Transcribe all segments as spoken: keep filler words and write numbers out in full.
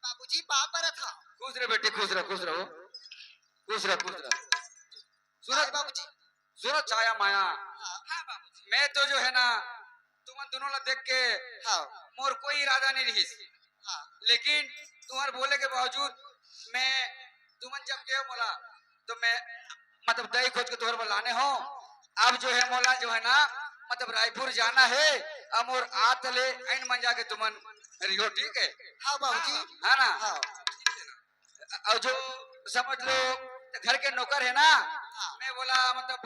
बाबूजी, पाँव परत हंव। खुश रह बेटी, खुश रह, खुश रह, खुश रह, खुश रह। सुनो बाबूजी। सुनो छाया माया, हाँ। हाँ बाबूजी। मैं तो जो है ना, तुमन दोनों ला देख के हाँ। मोर कोई इरादा नहीं रहिस। हाँ। लेकिन तुम्हारे बोले के बावजूद मैं, तुमन जब गए बोला, तो मैं मतलब दही खोज के तुम्हारे बर लाने हंव। अब जो है मोला जो है ना, मतलब रायपुर जाना हे, अब मोर आत ले ऐन मन जाके तुमन रहियो, ठीक है? हाँ बाबूजी। है ना? हाँ। अउ जो समझ लो घर के नौकर हे ना, हाँ। मैं बोला मतलब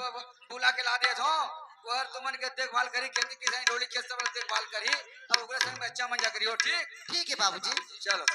बुला के ला देत हंव, वो हर तुमन के देखभाल करही, खेती किसानी डोली खेत सब देखभाल करही, अब ओकरे संग में अच्छा मन जा करियो, ठीक? ठीक है बाबूजी। चलो।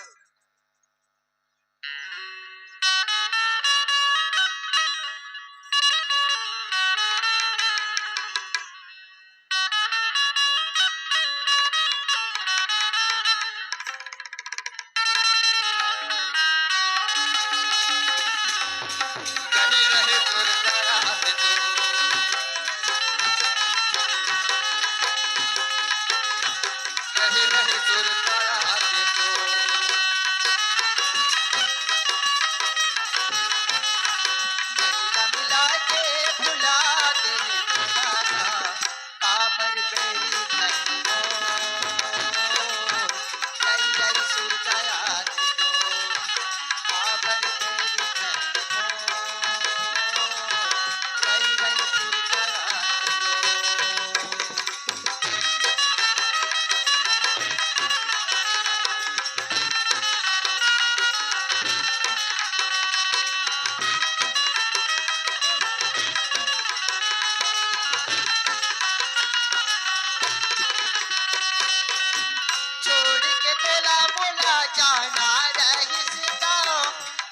छोड़ के तोला मोला जाना रहिस ता,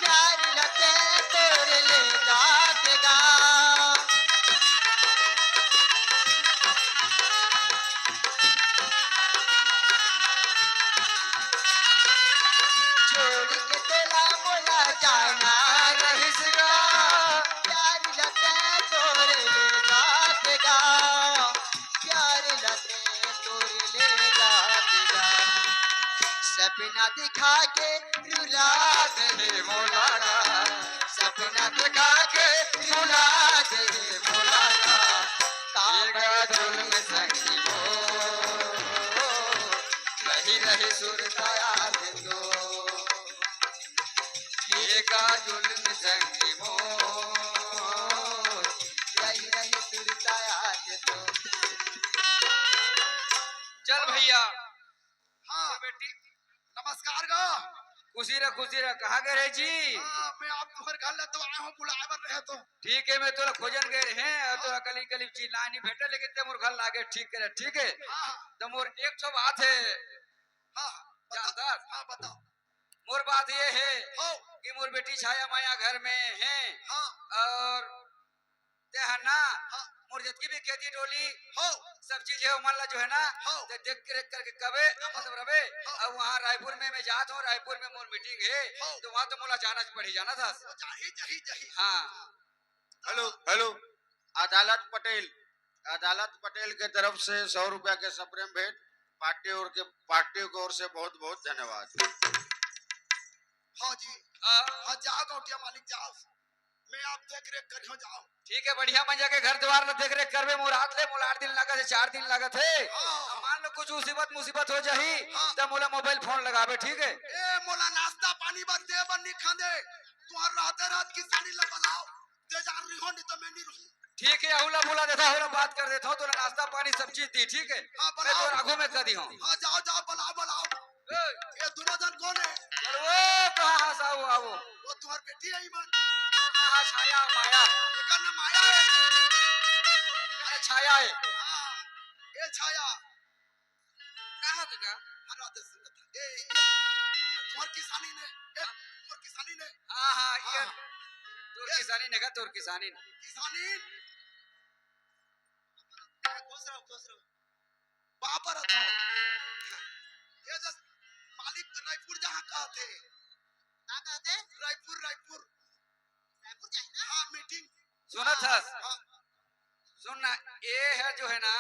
प्यार लते तोर ले जात गा। छोड़ के तोला मोला जाना रहिस गा, प्यार लते तोर ले जात गा, प्यार लते तोर ले जात गा। सपना दिखा के रुला दे मोला, सपना दिखा के रुला दे मोला, काबा जुल्म संगी मोर, रही रही सुरता याद तो, ये का जुल्म संगी मोर, रही रही सुरता याद तो। चल भैया। हाँ। बेटी। नमस्कार गा। खुशी रह, खुशी रह। कहाँ गए रहे जी? हाँ, मैं आप तुम्हारे घर ला तो आया हूँ, बुलाए बर रहे तो। ठीक है, मैं तोला खोजन गए रहे हैं और तोला कली कली चीज ला नहीं भेटे, लेकिन ते मोर घर लागे, ठीक करे, ठीक है? हाँ। तो मोर एक ठो बात है। हाँ, बता। जानता? हाँ, बताओ। मोर बात ये है हो। कि मोर बेटी छाया माया घर में है। हाँ। और ते ह ना, हाँ। मोर जतकी भी खेती डोली हो। सब चीज है, ओमन ला जो है ना, हो। ते देख के, रेख करके कबे, हाँ। मतलब रबे। हाँ। अब वहाँ रायपुर में मैं जात हूँ, रायपुर में मोर मीटिंग है, हो। तो वहाँ तो मोला जाना पड़ी, जाना था। जाही, जाही, जाही। हाँ। हेलो, हेलो, अदालत पटेल, अदालत पटेल के तरफ से सौ रुपया के सप्रेम भेंट, पार्टी और के, पार्टी की ओर से बहुत बहुत धन्यवाद। हाँ जी। हाँ। हाँ, जाओ गौटिया मालिक, जाओ। मैं आप देख रेख करियो, जाओ। ठीक है, बढ़िया मन जाके घर द्वार ला देख रेख करबे। मोर आत ले, मोला आठ दिन लागत है, चार दिन लागत है। हाँ। अब मान लो कुछ मुसीबत, मुसीबत हो जाही, हाँ। तब मोला मोबाइल फोन लगाबे, ठीक है? ए, मोला नाश्ता पानी बर दे बर नहीं खांदे। तुहर रहते रहत किसानी ला बनाओ, ते जान रही हो, नहीं तो मैं नहीं रहूं। ठीक है, अहुला बुला देता, अहुला बात कर देता हूँ, तोला नाश्ता पानी सब चीज दी, ठीक है? हाँ, मैं बुलाओ। तोर आगू में कर दी हूँ। हाँ, जाओ, जाओ, बुलाओ, बुलाओ। ए। ये दोनों जन कौन है? अरे वो कहाँ हंसा हुआ वो? वो तुम्हारी बेटी है ईमान। हाँ, छाया, माया। एकर नाम माया है। अरे छाया है। हाँ, ये छाया। कहाँ के का? अरे आते संगत। ए, ये, ये तुम्हारी किसानी ने, ये तुम्हारी किसानी ने। हाँ, हाँ, ये हाँ। तोर ये किसानी ने का, तोर किसानी ने। किसानी। खुश रहो, खुश रहो। बाबा रखो। ये जस मालिक रायपुर जहाँ कहते। का कहते? रायपुर, रायपुर। रायपुर जाए ना? हाँ, मीटिंग। सुनत हस? हाँ। सुन ना, ये है जो है ना,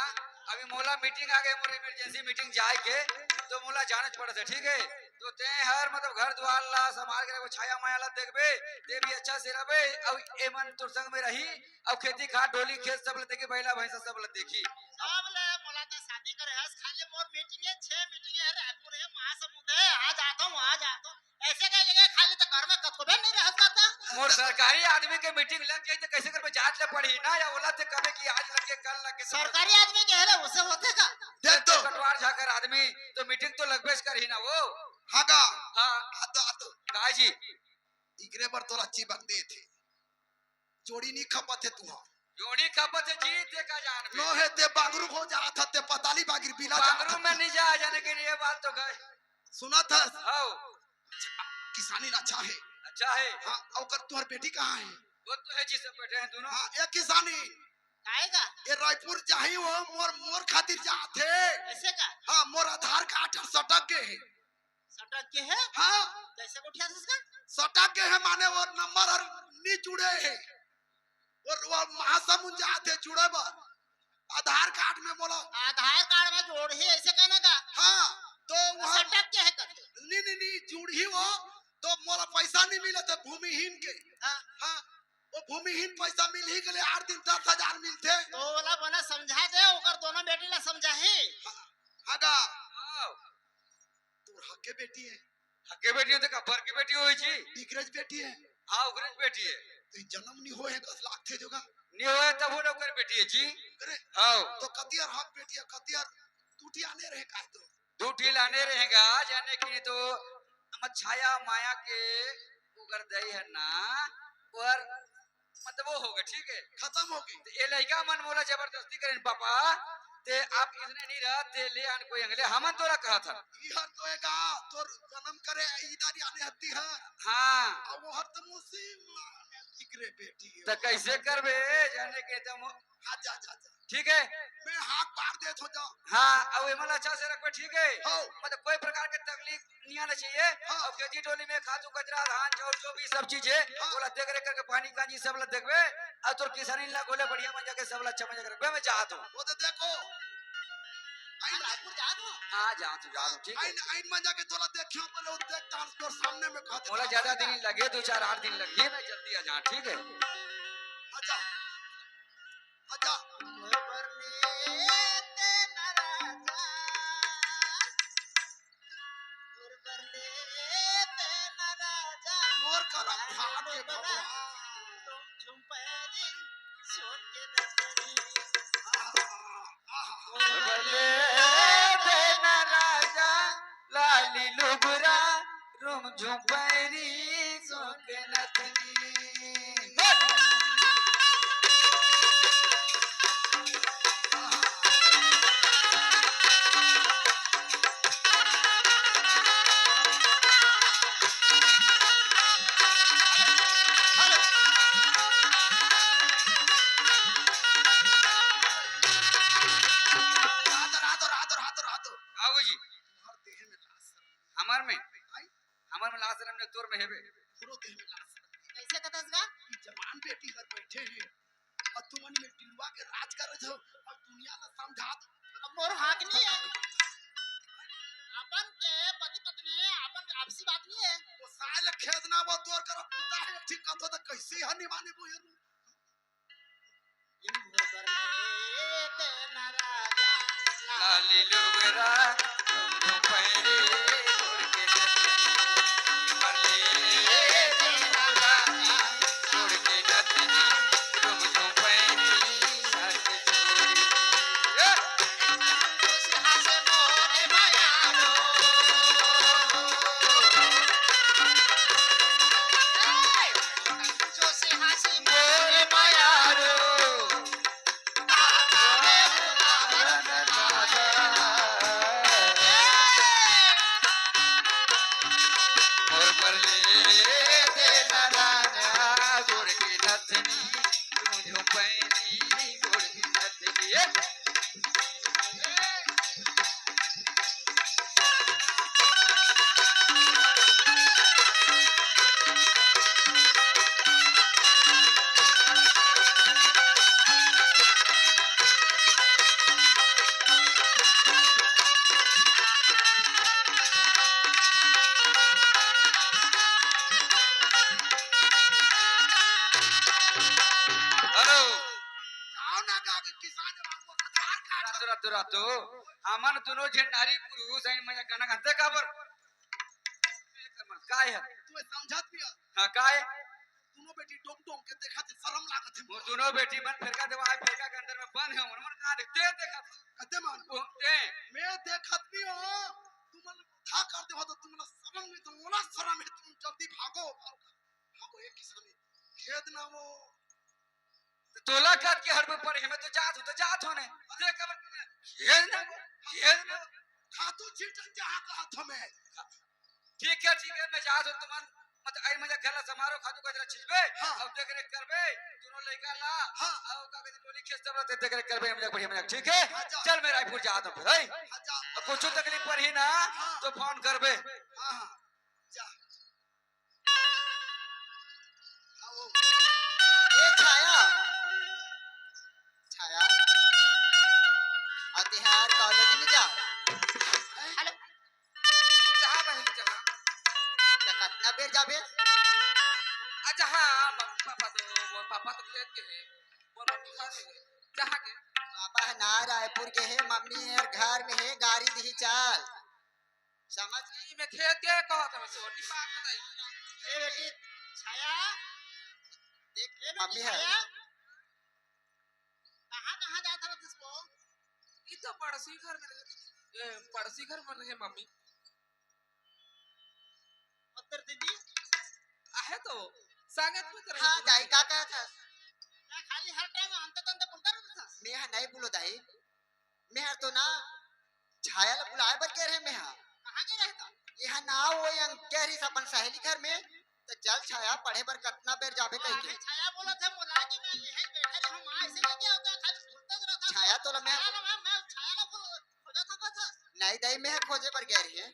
अभी मोला मीटिंग आ गई, मोर इमरजेंसी मीटिंग जाए के, तो मोला जाना पड़त है, ठीक है? तो ते हर मतलब घर दुआर ला संभाल के रखबे, छाया माया ला देखबे, ते भी अच्छा से रहबे, अउ एमन तोर संग में रही, अउ खेती खार डोली खेत सब ला देखी, बैला भैंसा सब ला देखी। सब ले मोला तो शादी करे हस, खाली मोर मीटिंग है, छह मीटिंग है रायपुर है, महासमुंद है, आ जाता हूँ, आ जाता हूँ। ऐसे कह लगे खाली तो घर में कथो भी नहीं रह जाता। मोर सरकारी आदमी के मीटिंग लग जाए तो कैसे करबे? जात ले पड़ही ना, या ओला ते कबे कि आज लगे, कल लगे तो सरकारी आदमी के है रे, उसे होते का? देख तो। कटवार झाकर आदमी तो मीटिंग तो लगबेच करही ना वो। हाँ गा। हाँ। आ तो, आ तो। का जी? इकरे बर तोला चिबक दे थे। जोड़ी नी खपत हे तुहा। जोड़ी खपत हे जी, ते का जानबे? नो हे ते बांगरू हो जात ह, ते पताली बांगरू बिला जात बांगरू ह। में नहीं जा, जाने के लिए बात तो गए। सुनत हस? हौ। किसानी अच्छा हे। अच्छा हे। हाँ, ओकर तुहर बेटी कहाँ हे? वो तो है जी, सब बैठे हैं दोनों। हाँ, ए किसानी। काहे का? ए रायपुर जाही वो, मोर, मोर खातिर जात हे। ऐसे का? हाँ, मोर आधार कार्ड हर सटक गे हे। सटक गे हे? हाँ। कैसे गोठियाथस का? सटक गे हे माने वो नंबर हर नी जुड़े हे। वो, वो महासमुंद जात हे जुड़े बर। आधार कार्ड में मोला आधार कार्ड में जोड़ही ऐसे कहना का? हाँ, तो वहाँ सटक गे हे कथे? नी, नी, नी, जुड़ही वो, तो मोला पैसा नी मिले थे भूमिहीन के। हाँ। हाँ, वो भूमिहीन पैसा मिलही के लिए आठ दिन दस हजार मिलथे। तो ओला बना समझा दे, ओकर दोनों बेटी ला समझाही। हाँ, हाँ गा। हाँ। तोर हके बेटी हे। हके बेटी हे तो का बर के बेटी होई जी? इकरेज बेटी हे। हाँ, उकरेज बेटी हे। तो जनम नी होए हे, कस लागथे जो गा। नी होए तब वो ओकर बेटी हे जी। अरे, हाँ। तो कतियर हक बेटी हे, कतियर टूटी आने रहे का तो? टूटी लाने रहेगा, जाने कि नहीं तो हम छाया माया के उगर दई है ना, और मतलब वो हो गए, ठीक है? खत्म हो गए। तो ये लइका मन मोला जबरदस्ती करेन, "पापा, ते आप इसने नहीं रह, ते ले आन कोई अंगले, हमन तोला कहत हन।" इहर तो एगा, तोर जन्म करे इधर आने हत्ती है। हाँ। अब वो हर तो मुसीम माने इकरे बेटी है। तो कैसे करबे, जाने के तो मो- हाँ, जा, जा, जा। ठीक है? मैं हाथ बार देत हो जाओ। हाँ, अब एमन ला अच्छा से रखबे, ठीक है? हाँ। मतलब कोई प्रकार के तकलीफ नहीं आना चाहिए। हाँ। और खेती टोली में खातू कचरा, धान, चाउर, जो भी सब चीज है, हाँ। ओला देख रेख करके पानी कांजी सब ला देखबे, और तोर किसानी ला गोले बढ़िया मजा के सब ला अच्छा मजा के रखबे, मैं चाहत हूँ। वो तो देखो। आइन रायपुर जा दो। हाँ, जा तू, जा तू, ठीक है? आइन, आइन मजा के तोला देखियो, बोले वो देख तार तोर सामने में कहते ओला ज्यादा दिन लगे, दो चार आठ दिन लगे, मैं जल्दी आ जा, ठीक है? अच्छा। अच्छा। मोर करम फाड़ के भगवान। आहा, आहा। मोर बर ले दे ना राजा, लाली लुगरा, रुमझुम पैरी, सोन के नथनी। रातो, रातो, रातो, रातो, रातो। आओ जी। हमार देह में लाज शरम नहीं। हमार में? आई? हमार में लाज शरम नहीं, तोर में हेबे। तोरो देह में लाज शरम नहीं। कैसे कतस गा? ई जवान बेटी हर बैठे हे। अउ तुमन में डिलवा के राज करत हो, अउ दुनिया ला समझात। अब मोर हक नहीं है। अपन के पति पत्नी, अपन आपसी बात नहीं है। वो साले खेदना वो तोर कर पूता है, ठीक कथो तो कैसे हनी माने वो ये। लाली लुगरा, तुम तो पैरी, रातो, हमन दुनो झन नारी पुरुष हन, मजा गाना गाते काबर? काय है? तू समझत भी है? हाँ, काय? दुनो बेटी डोम डोम के देखत हे, शरम लागत हे। वो दुनो बेटी मन फेरका देवा है, फेरका के अंदर में बंद है, मन मन का देखते देखत। कते मन? वो ते। मैं देखत भी हूँ, तुमन था कर दे हो तो तुमला शरम नहीं, तो मोला शरम है, तुम जल्दी भागो, भागो, भागो, एक किसान है। खेद ना वो। तोला कत के हड़बड़ पड़े हे, मैं तो जात हूँ, तो जात हूँ ने। अरे कबर खेद ना, खेद ना। खातू छिटन जहाँ कहा था मैं। ठीक है, ठीक है, मैं जात हूँ, तुमन मत आई, मजा घर ला समारो, खातू कचरा छिलबे, हाँ। और देख रेख करबे, दुनो लइका ला, हाँ। और का कहते, डोली खेस तब ला देख रेख करबे, हम लोग बढ़िया मजा, ठीक है? हाँ, जा। चल, मैं रायपुर जात हूँ फिर, है? हाँ, जा। और कुछ तकलीफ पड़ही ना, हाँ। तो फोन करबे। हाँ, हाँ, जा। ए छाया, छाया, अतिहार कॉलेज में जा। हेलो। जा बहिनी, जा। त कतना बेर जाबे? अच्छा, हाँ, मम्मी पापा तो, मोर पापा तो खेत के हे, मोर मम्मी घर में हे। कहाँ के? पापा ह ना रायपुर के हे, मम्मी हर घर में हे, गाड़ी दिही चाल। समझ गई? मैं खेत के कहत हूँ, छोटी बात बताई। ए बेटी, छाया, देख, ए बेटी, मम्मी है। छाया, कहाँ, कहाँ जात हवस इसको? ई तो पड़ोसी घर में रहे, ए, पड़ोसी घर में रहे मम्मी। पत्थर दीदी? आहे तो, संगत में तो रहे हाँ, तो। दाई, का कहत हस? मैं खाली हर टाइम अंत तंत बोलता रहता था। मैं हा नहीं बोलो दाई, मैं हा तो ना छाया ला बुलाए बर कह रहे मैं हा। कहाँ के रहता? ये हा ना वो यंग कह रही अपन सहेली घर में, तो चल छाया पढ़े बर कतना बेर जाबे कह के। अरे छाया बोला था बोला कि मैं यहीं बैठे रहूँ, वहाँ ऐसे लेके आता खाली घूमता रहता। छाया तो ला मैं छाया ला मैं, मैं छाया ला बोल खोजा था, था। नहीं दाई, मैं खोजे बर गए रहे।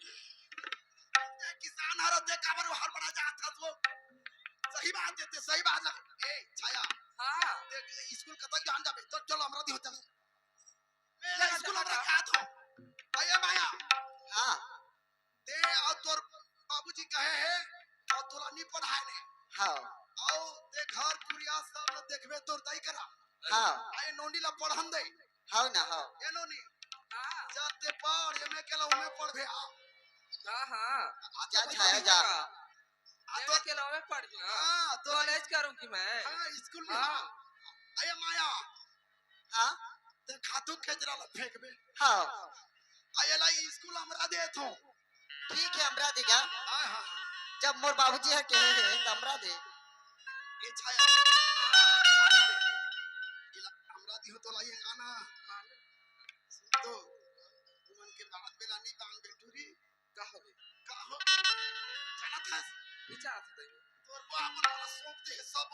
ए, किसान हर दे काबर हर बड़ा जात था वो। सही बात देते, सही बात लग। ए, छाया। हाँ। देख, स्कूल कतक जान जाबे? तो चलो, हमरा दिहो चल। ले, स्कूल हमरा के हाथ हो। आइए माया। हाँ। ते और तोर बाबूजी कहे हे, और तोला नहीं पढ़ाए ने। हाँ। और ते घर कुरिया सब ल देखबे तोर दाई करा। हाँ। आए नोनी ला पढ़न दे। हाँ ना, हाँ। ए नोनी। हाँ। जा ते पढ़, ये मैं केला उमे पढ़बे आ। हाँ, हाँ। आ जा जा छाया जा। आ ये तो मैं केला उमे पढ़ जा। हाँ, तो कॉलेज करूँगी मैं। हाँ, स्कूल में। हाँ। हाँ। आए माया। हाँ? ते खातू खेजरा ला फेंकबे। हाँ। आ एला स्कूल हमरा देत हो। ठीक है, हमरा देगा। हाँ, हाँ। जब मोर बाबूजी ह कहे हे, त हमरा दे। ए छाया। आना रे। एला हमरा दिहो तो लाई गाना। सुन तो, तुमन के बात बेला नहीं बांध बेटूरी। का हो गए? का हो गए? जानत हस? नीचे आते थे। तोर बाप मन वाला सौंप दे सब।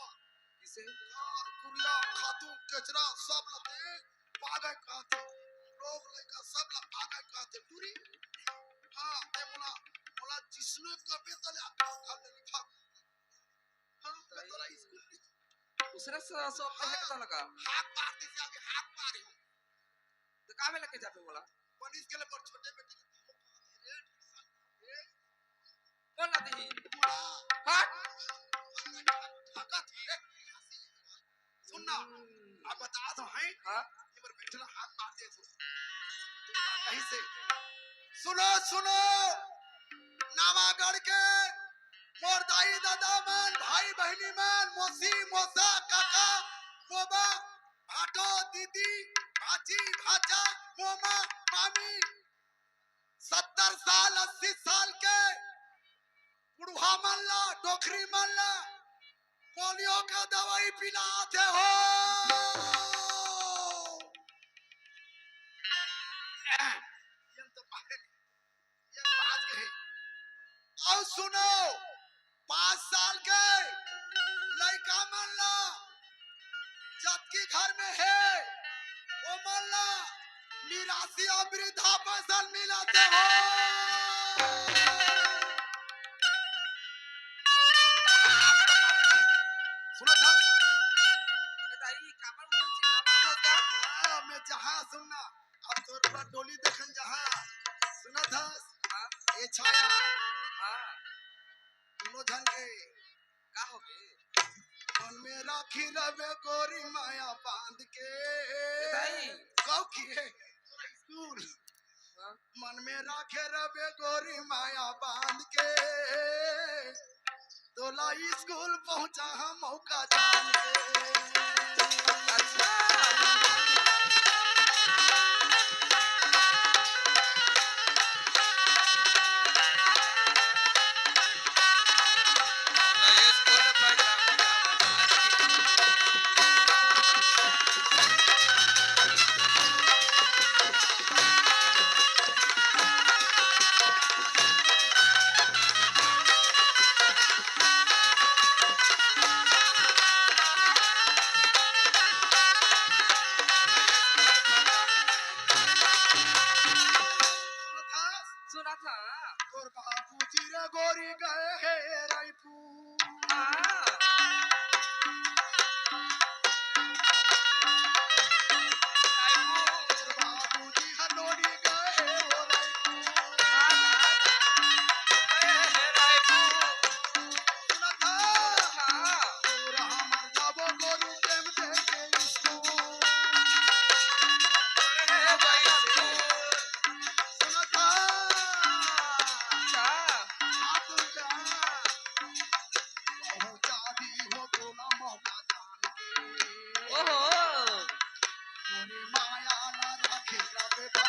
किसे? घर, कुरिया, खातू, कचरा, सब लते पागे कहते। लोग लइका सब ला पागे कहते। पूरी। हाँ, ते मोला, मोला जिसने कबे तले आप घर ले लिखा। हाँ, मैं तोला स्कूल में दूसरे से सौंप दे हाँ, तो लगा। हाथ मार दे, अभी हाथ मारे हो। तो का में लेके जाबे बोला? पनीर के लिए पर छोटे बेटी के बोल ना दी। हाँ। सुन ना, अब बता दो, हैं? हाँ? ये पर बैठला हाथ मार दे तू। कहीं से। सुनो, सुनो। नवागढ़ के मोर दाई दादा मन, भाई बहिनी मन, मौसी, मौसा, काका, बोबा, भाटो, दीदी, भाची, भाचा, मोमा, मामी, सत्तर साल, अस्सी साल के बुढ़वा मन ला, डोकरी मन ला पोलियो का दवाई पिलाते हो। ये तो बात ये बात कहे। और सुनो, पाँच साल के लइका मन ला जतकी घर में हे, ओ मन ला निराशी और वृद्धा पेंशन मिलत हो। सुनत हस? ए दाई, काबर उठल चिल्लावत हस गा? हाँ, मैं जहाँ सुनना, अब तोर पूरा टोली देखन जहाँ। सुनत हस? हाँ। ए छाया। हाँ। दुनो झन के का हो गे? मन में राखी रवे गोरी माया बांध के। ए दाई। कहो कि हे? मन में राखे रबे गोरी माया बांध के, तोला स्कूल पहुंचा हम मौका जान के। अच्छा। सुनत हस? सुनत हस। तोर बाबूजी रे गोरी गए हे रायपुर। हाँ। तोर बाबूजी हर नोड़ी गए हे ओ रायपुर। हाँ, हाँ। गए हे रायपुर। सुनत हस? हाँ। तोर हमर जाबो गोरी टेम दे के स्कूल। गए हे रायपुर। सुनत हस? अच्छा। हाँ, तुम जा। पहुंचा दी हो तोला मौका जान के। ओहो। मोरे माया ला राखे ला बेटा।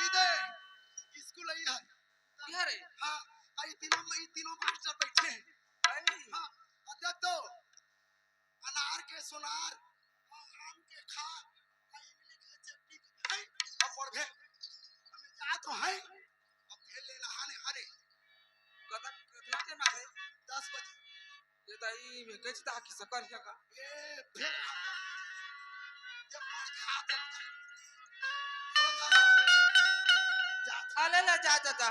इधर स्कूल आई है। इधर है? हाँ, आई तीनों, ई तीनों मास्टर बैठे हैं। आई। हाँ, और देख तो, अनार के सोनार, और आम के खार, और इमली के चटनी, हैं? और पढ़बे। हमें जा तो हैं, अब फेल ले ला, हाने, हाने। कतक, कतना टाइम आ रहे? दस बजे। ये दाई, मैं कह चुका कि सकर है का? ये फेल आ गया। ये पढ़ के आ गया। जा। आ, ले, ले, जा, जा, जा।